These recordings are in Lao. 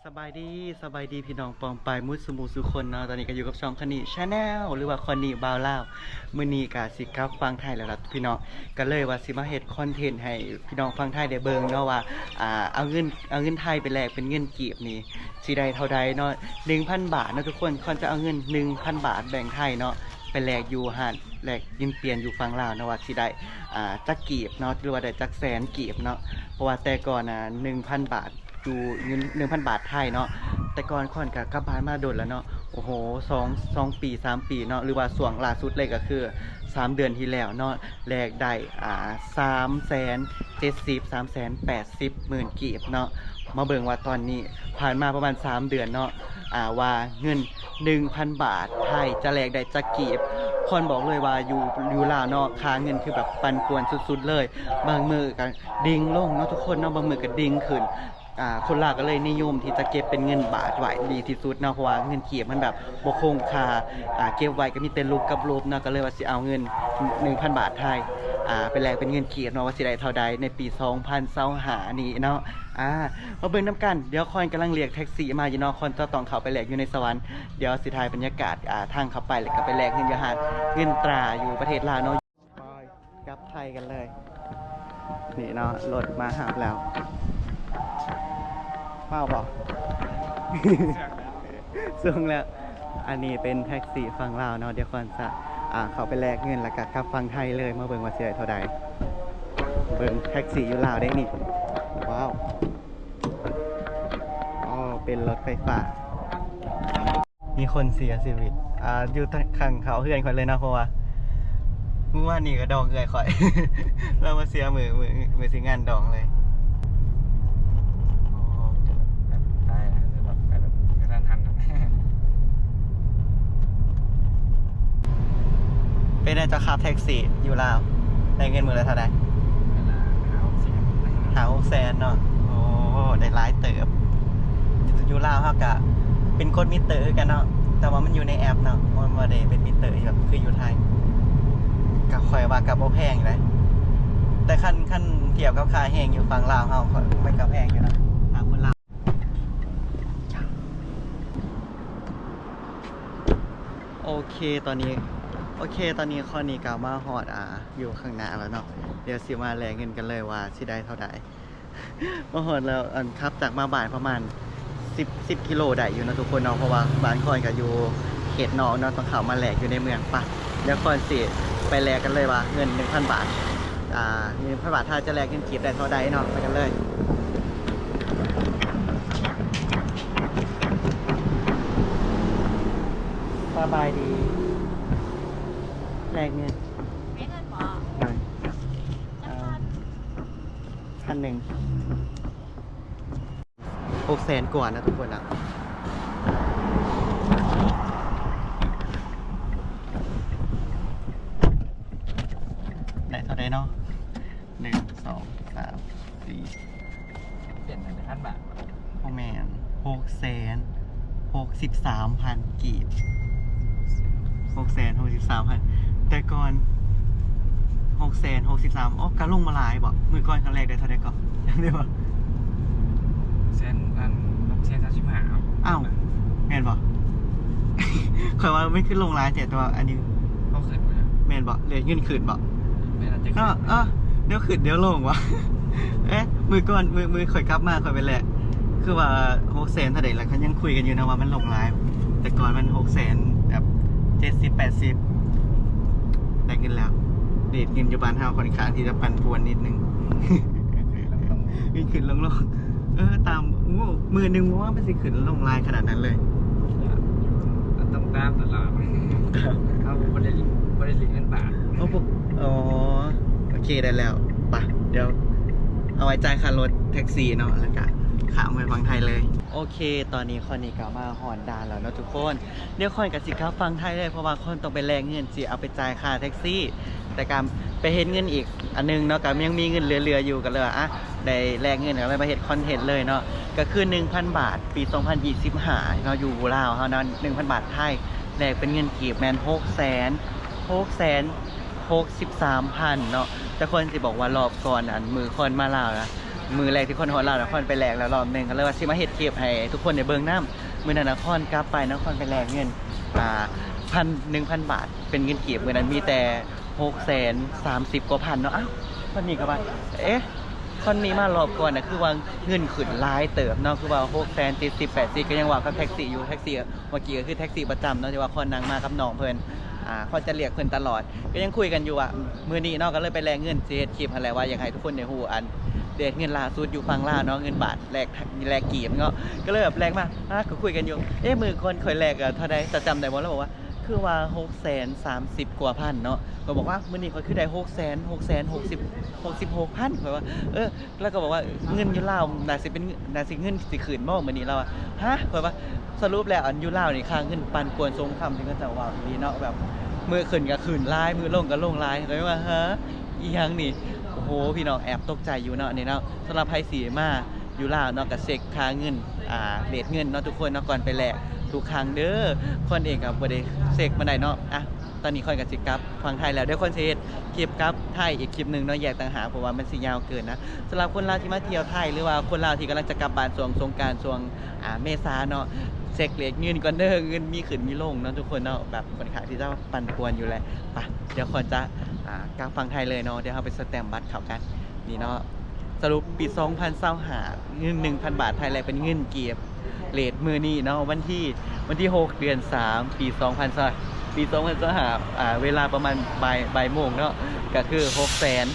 ສະບາຍດີ ສະບາຍດີພີ່ນ້ອງປ້ອງປາຍໝົດສູ່ໝູ່ສູ່ຄົນເນາະ. ຕອນນີ້ກໍຢູ່ກັບຊ່ອງຄະນີ Channel ຫຼືວ່າຄະນີບ່າວລາວ. ມື້ນີ້ກໍຊິກັບຝັ່ງໄທແລ້ວລະພີ່ນ້ອງ, ກໍເລີຍວ່າຊິມາເຮັດຄອນເທັນໃຫ້ພີ່ນ້ອງຝັ່ງໄທໄດ້ເບິ່ງເນາະວ່າ ອ່າ ເອົາເງິນ ເອົາເງິນໄທໄປແລກເປັນເງິນກີບນີ້ ຊິໄດ້ເທົ່າໃດເນາະ. ໜຶ່ງພັນບາດເນາະທຸກຄົນ, ຄວນຈະເອົາເງິນໜຶ່ງພັນບາດແບ່ງໄທເນາະ ໄປແລກຢູ່ຮ້ານແລກເງິນປ່ຽນຢູ່ຝັ່ງລາວເນາະ ວ່າຊິໄດ້ ອ່າ ຈັກກີບເນາະ ຫຼືວ່າໄດ້ຈັກແສນກີບເນາະ. ເພາະວ່າແຕ່ກ່ອນນະ ໜຶ່ງພັນບາດ ຢູ່ ຢູ່ໜຶ່ງພັນບາດໄທເນາະ. ແຕ່ກ່ອນຂ້ອຍກໍກັບບ້ານມາດົນແລ້ວເນາະ, ໂອ້ໂຫ ສອງ ສອງປີ ສາມປີເນາະ ຫຼືວ່າຊ່ວງລ່າສຸດເລີຍກໍຄືສາມເດືອນທີ່ແລ້ວເນາະ ແລກໄດ້ ອ່າ ສາມແສນເຈັດສິບ ສາມແສນແປດສິບໝື່ນກີບເນາະ. ມາເບິ່ງວ່າຕອນນີ້ຜ່ານມາປະມານສາມເດືອນເນາະ ອ່າ ວ່າເງິນໜຶ່ງພັນບາດໄທຈະແລກໄດ້ຈັກກີບ. ຄອນບອກເລີຍວ່າຢູ່ ຢູ່ລາວເນາະ ຄ່າເງິນຄືແບບປັ່ນປ່ວນສຸດໆເລີຍ, ບາງມື້ກໍດິ່ງລົງເນາະທຸກຄົນເນາະ, ບາງມື້ກໍດິ່ງຂຶ້ນ. ອ່າ ຄົນລາວກໍເລີຍນິຍົມທີ່ຈະເກັບເປັນເງິນບາດໄວ້ດີທີ່ສຸດເນາະ ເພາະວ່າເງິນກີບມັນແບບບໍ່ຄົງຄ່າ. ອ່າ ເກັບໄວ້ກໍມີແຕ່ລົບກັບລົບເນາະ, ກໍເລີຍວ່າຊິເອົາເງິນໜຶ່ງພັນບາດໄທ ອ່າ ໄປແລກເປັນເງິນກີບເນາະ ວ່າຊິໄດ້ເທົ່າໃດໃນປີສອງພັນຊາວຫ້ານີ້ເນາະ. ອ່າ ມາເບິ່ງນຳກັນ. ດຽວຄອນກຳລັງລຽກແທັກຊີມາຢູ່ເນາະ, ຄອນຈະຕ້ອງເຂົ້າໄປແລກຢູ່ໃນສະຫວັນ. ດຽວຊິຖ່າຍບັນຍາກາດ ອ່າ ທາງເຂົ້າໄປ ແລ້ວກໍໄປແລກເງິນຢູ່ຮ້ານເງິນຕາຢູ່ປະເທດລາວເນາະ. ໄປກັບໄທກັນເລີຍ. ນີ້ເນາະ ລົດມາຮັບແລ້ວ. ເມົາບໍ່? ສົ່ງແລ້ວ. ອັນນີ້ເປັນແທັກຊີຝັ່ງລາວເນາະ. ດຽວຄອນຈະ ອ່າ ເຂົ້າໄປແລກເງິນ ແລ້ວກໍກັບຝັ່ງໄທເລີຍ. ມາເບິ່ງວ່າຊິໄດ້ເທົ່າໃດ. ເບິ່ງແທັກຊີຢູ່ລາວເດ້ນີ້. ວ້າວ. ອໍ ເປັນລົດໄຟຟ້າ. ມີຄົນເສຍຊີວິດ ອ່າ ຢູ່ຂ້າງເຂົ້າເຮືອນຂ້ອຍເລີຍເນາະ, ເພາະວ່າມື້ວານນີ້ກໍດອງເອື້ອຍຂ້ອຍ ລາວມາເສຍມື້ ມື້ ມື້ຊິງານດອງເລີຍ. ໂອ້ ແບບຕາຍແລ້ວ ແບບ ແບບກະທັນຫັນ. ເປັນໄງເຈົ້າຂັບແທັກຊີຢູ່ລາວ ໄດ້ເງິນມື້ລະເທົ່າໃດ? ຫ້າຫົກແສນເນາະ. ໂອ້ ໄດ້ຫຼາຍເຕີບ. ຢູ່ລາວເຮົາກະເປັນກົດມິເຕີຄືກັນເນາະ, ແຕ່ວ່າມັນຢູ່ໃນແອັບເນາະ, ມັນບໍ່ໄດ້ເປັນມິເຕີແບບຄືຢູ່ໄທ. ກະຂ້ອຍວ່າກະບໍ່ແພງເດ, ແຕ່ຄັນ ຄັນທຽບກັບຄ່າແຮງຢູ່ຝັ່ງລາວເຮົາ ຂ້ອຍ ມັນກະແພງຢູ່ເນາະ ຖ້າຄົນລາວ. ໂອເຄ ຕອນນີ້ ໂອເຄ ຕອນນີ້ຄອນນີ້ກໍມາຮອດ ອ່າ ຢູ່ຂ້າງໜ້າແລ້ວເນາະ. ດຽວຊິມາແລກເງິນກັນເລີຍວ່າຊິໄດ້ເທົ່າໃດ. ມາຮອດແລ້ວ, ອັນ ຂັບຈາກມາບ້ານປະມານສິບ ສິບກິໂລໄດ້ຢູ່ເນາະທຸກຄົນເນາະ, ເພາະວ່າບ້ານຂ້ອຍກໍຢູ່ເຂດນອກເນາະ, ຕ້ອງເຂົ້າມາແລກຢູ່ໃນເມືອງ. ປະ ດຽວຂ້ອຍຊິໄປແລກກັນເລີຍວ່າເງິນໜຶ່ງພັນບາດ ອ່າ ເງິນໜຶ່ງພັນບາດ ຖ້າຈະແລກເງິນກີບໄດ້ເທົ່າໃດເນາະ, ໄປກັນເລີຍ. ສະບາຍດີ ແລກເງິນ ແລກເງິນບໍ່? ໂດຍ ຈັກພັນ? ພັນໜຶ່ງ. ຫົກແສນກວ່ານະທຸກຄົນນະ. ໄດ້ເທົ່າໃດເນາະ? ໜຶ່ງ ສອງ ສາມ ສີ່ ປ່ຽນເປັນພັນບາດ. ບໍ່ແມ່ນ ຫົກແສນຫົກສິບສາມພັນກີບ. ຫົກແສນຫົກສິບສາມພັນ ແຕ່ກ່ອນຫົກແສນຫົກສິບສາມ. ໂອ້ ກະລົງມາຫຼາຍບໍ? ມື້ກ່ອນຄັ້ງແລກໄດ້ເທົ່າໃດເກາະ? ຈຳໄດ້ບໍ່? ແສນ ອັນ ຫົກແສນສາມສິບຫ້າ. ອ້າວ ແມ່ນບໍ? ຂ້ອຍວ່າມັນຄືລົງຫຼາຍແທ້, ແຕ່ວ່າອັນນີ້ ເຮົາຂຶ້ນບໍ່? ແມ່ນບໍ? ເລີຍເງິນຂຶ້ນບໍ? ແມ່ນອາດຈະຂຶ້ນ ເນາະ. ເອີ ດຽວຂຶ້ນດຽວລົງຫວາ? ເອະ ມື້ກ່ອນ ມື້ ມື້ຂ້ອຍກັບມາ ຂ້ອຍໄປແລກ ຄືວ່າຫົກແສນເທົ່າໃດ ແລ້ວກໍຍັງຄຸຍກັນຢູ່ນະວ່າມັນລົງຫຼາຍ. ແຕ່ກ່ອນມັນຫົກແສນແບບເຈັດສິບ ແປດສິບ. ໄດ້ເງິນແລ້ວ. ເຣດເງິນຢູ່ບ້ານເຮົາຂ້ອນຂ້າງທີ່ຈະປັ່ນປ່ວນນິດໜຶ່ງ ຂຶ້ນຂຶ້ນລົງໆ. ເອີ ຕາມ ໂອ້ ມື້ໜຶ່ງວ່າມັນຊິຂຶ້ນລົງຫຼາຍຂະໜາດນັ້ນເລີຍ. ມັນຕ້ອງຕາມຕະຫຼອດ ເຮົາບໍ່ໄດ້ ບໍ່ໄດ້ຫຼິ້ນເງິນບາດ. ໂອ້ ໂອເຄ ໄດ້ແລ້ວ. ໄປ ດຽວເອົາໄວ້ຈ່າຍຄ່າລົດແທັກຊີເນາະ ແລ້ວກະຂ້າມໄປຝັ່ງໄທເລີຍ. ໂອເຄ ຕອນນີ້ຂ້ອຍນີ້ກໍມາຮອດດ່ານແລ້ວເນາະທຸກຄົນ. ດຽວຂ້ອຍກໍຊິກັບຝັ່ງໄທເລີຍ ເພາະວ່າຂ້ອຍຕ້ອງໄປແລກເງິນ ຊິເອົາໄປຈ່າຍຄ່າແທັກຊີ. ແຕ່ກໍໄປເຫັນເງິນອີກອັນໜຶ່ງເນາະ, ກໍຍັງມີເງິນເຫຼືອໆຢູ່ ກໍເລີຍວ່າ ອ່ະ ໄດ້ແລກເງິນ ກໍເລີຍມາເຮັດຄອນເທັນເລີຍເນາະ. ກໍຄືໜຶ່ງພັນບາດ ປີສອງພັນຊາວຫ້າເນາະ ຢູ່ລາວເຮົາເນາະ, ໜຶ່ງພັນບາດໄທ ແລກເປັນເງິນກີບແມ່ນຫົກແສນ ຫົກແສນຫົກສິບສາມພັນເນາະ. ແຕ່ຄວນຊິບອກວ່າລອບກ່ອນ ອັນ ມື້ຄວນມາລາວນະ ມື້ແລກທີ່ຄອນຮອດລາວນະ ຄອນໄປແລກແລ້ວລອບໜຶ່ງ ກໍເລີຍວ່າຊິມາເຮັດຄລິບໃຫ້ທຸກຄົນໄດ້ເບິ່ງນຳ. ມື້ນັ້ນນະ ຄອນກັບໄປນະ ຄອນໄປແລກເງິນ ອ່າ ພັນ ໜຶ່ງພັນບາດ ເປັນເງິນກີບ. ມື້ນັ້ນມີແຕ່ຫົກແສນສາມສິບກວ່າພັນເນາະ. ອ້າວ ຄອນນີ້ກໍວ່າ ເອະ ຄອນນີ້ມາລອບກ່ອນນະ ຄືວ່າເງິນຂຶ້ນຫຼາຍເຕີບເນາະ ຄືວ່າຫົກແສນເຈັດສິບ ແປດສິບ ກໍຍັງເວົ້າກັບແທັກຊີຢູ່. ແທັກຊີເມື່ອກີ້ກໍຄືແທັກຊີປະຈຳເນາະ ທີ່ວ່າຄອນນັ່ງມາກັບນ້ອງເພິ່ນ ອ່າ ຄອນຈະລຽກເພິ່ນຕະຫຼອດ. ກໍຍັງຄຸຍກັນຢູ່ວ່າ ມື້ນີ້ເນາະ ກໍເລີຍໄປແລກເງິນ ຊິເຮັດຄລິບຫັ້ນແຫຼະ ວ່າຢາກໃຫ້ທຸກຄົນໄດ້ຮູ້ ອັນ ເດດເງິນລ່າສຸດຢູ່ຝັ່ງລາວເນາະ ເງິນບາດແລກ ແລກກີບເນາະ. ກໍເລີຍແບບແລກມາ ອ່າ ກໍຄຸຍກັນຢູ່ ເອະ ມື້ກ່ອນຂ້ອຍແລກ ເອີ ເທົ່າໃດ ເຈົ້າຈຳໄດ້ບໍ່? ລາວບອກວ່າ ຄືວ່າຫົກແສນສາມສິບກວ່າພັນເນາະ. ຂ້ອຍບອກວ່າ ມື້ນີ້ຂ້ອຍຄືໄດ້ຫົກແສນ ຫົກແສນຫົກສິບ ຫົກສິບຫົກພັນ. ຂ້ອຍວ່າ ເອີ ລາວກໍບອກວ່າ ເງິນຢູ່ລາວໜ້າຊິເປັນ ໜ້າຊິເງິນຊິຂຶ້ນບໍ່ມື້ນີ້? ລາວວ່າ ຮະ? ຂ້ອຍວ່າ ສະຫຼຸບແລ້ວ ອັນຢູ່ລາວນີ້ ຄ່າເງິນປັ່ນປ່ວນສົງຄຳທີ່ເຂົາເຈົ້າເວົ້າອີ່ຫຼີເນາະ ແບບມື້ຂຶ້ນກໍຂຶ້ນຫຼາຍ ມື້ລົງກໍລົງຫຼາຍ. ຂ້ອຍວ່າ ຮະ? ອີ່ຫຍັງນີ້? ໂອ້ໂຫ ພີ່ນ້ອງ ແອບຕົກໃຈຢູ່ເນາະ ອັນນີ້ເນາະ. ສຳລັບໃຜທີ່ມາຢູ່ລາວເນາະ ກໍເຊັກຄ່າເງິນ ອ່າ ເຣດເງິນເນາະ ທຸກຄົນເນາະ ກ່ອນໄປແລກທຸກຄັ້ງເດີ. ຄອນເອງກໍບໍ່ໄດ້ເຊັກປານໃດເນາະ. ອ່ະ ຕອນນີ້ຂ້ອຍກໍຊິກັບຝັ່ງໄທແລ້ວ ດຽວຂ້ອຍຊິເຮັດຄລິບກັບໄທອີກຄລິບໜຶ່ງເນາະ ແຍກຕ່າງຫາກ ເພາະວ່າມັນຊິຍາວເກີນນະ. ສຳລັບຄົນລາວທີ່ມາທ່ຽວໄທ ຫຼືວ່າຄົນລາວທີ່ກຳລັງຈະກັບບ້ານຊ່ວງສົງການ ຊ່ວງ ອ່າ ເມສາເນາະ ເຊັກເຣດເງິນກ່ອນເດີ ເງິນມີຂຶ້ນມີລົງເນາະ ທຸກຄົນເນາະ ແບບຂ້ອນຂ້າງທີ່ຈະປັ່ນປ່ວນຢູ່ແຫຼະ. ໄປ ດຽວຂ້ອຍຈະ ອ່າ ກັບຝັ່ງໄທເລີຍເນາະ ດຽວເຮົາໄປສະແຕມບັດເຂົ້າກັນ. ນີ້ເນາະ ສະຫຼຸບປີສອງພັນຊາວຫ້າ ເງິນໜຶ່ງພັນບາດໄທ ແລກເປັນເງິນກີບ ເຣດມື້ນີ້ເນາະ ວັນທີ ວັນທີຫົກ ເດືອນສາມ ປີສອງພັນຊາວ ປີສອງພັນຊາວຫ້າ ອ່າ ເວລາປະມານບ່າຍ ບ່າຍໂມງເນາະ ກໍຄືຫົກແສນ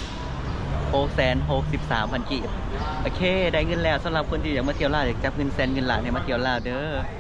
ຫົກແສນຫົກສິບສາມພັນກີບ. ໂອເຄ ໄດ້ເງິນແລ້ວ. ສຳລັບຄົນທີ່ຢາກມາທ່ຽວລາວ ຢາກຈັບເງິນແສນເງິນລ້ານ ໃຫ້ມາທ່ຽວລາວເດີ.